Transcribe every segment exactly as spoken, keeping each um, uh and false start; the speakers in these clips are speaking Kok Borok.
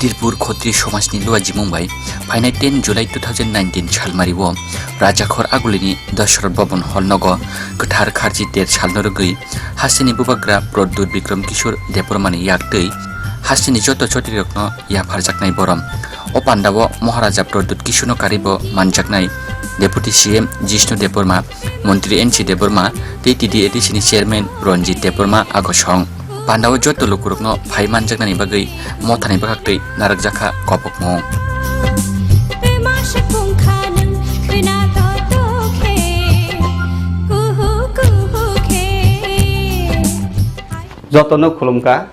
Tripur Khatriya Somajni Luajimung bai phainai ten July two thousand nineteen salmario Rajakhor Agulini Dasarath Bhavan Hall nogo kwthar kharchi ter salno rwgwi hasteni bubagra Pradyut Bikram Kishore Debbarmani yak twi hasteni joto chotrirokno yapharjaknai borom. O pandao Maharaja Pradyut Kishore'no karibo manjaknai Deputy C M Jishnu Debbarma, Montri N C Debbarma tei T T A D C ni Chairman Ranjit Debbarma agosong. Pandao joto lukurokno phai manjaknani bagwi mothani bwkhaktwi narwkjakha kobokmung. Jotono khulumkha.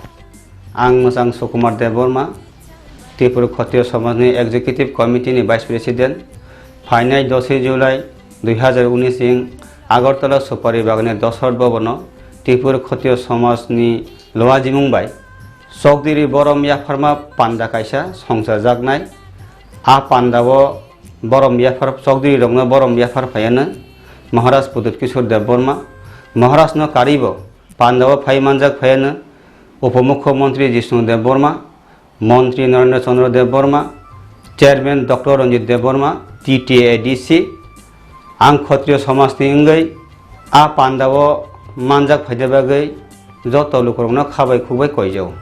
Ang mwchang Sukumar Debbarma, Tripura Khatriya Somajni Executive Committee ni Vice President. Phainai dosoi July dui hazar unis ing Agartala Supari Bagani Dasarath Bhavan o Tripura Khatriya Somajni Luajimung bai Chokdiri Borom Yapharma panda kaisa songchajaknai. A pandao borom yaphar, Chokdiri rokno borom yaphar phaiano Maharaj Pradyut Kishore Debbarma, Maharaj no karibo pandao phai manjak phaiano Upomukhyamantri Jishnu Debbarma, Montri Narendra Chandra Debbarma, Chairman Doctor Ranjit Debbarma, T T A D C. Ang Khatriya Somajni wngwi a pandao manjak phaina bagwi joto lukurokno khabai khukbai koijao.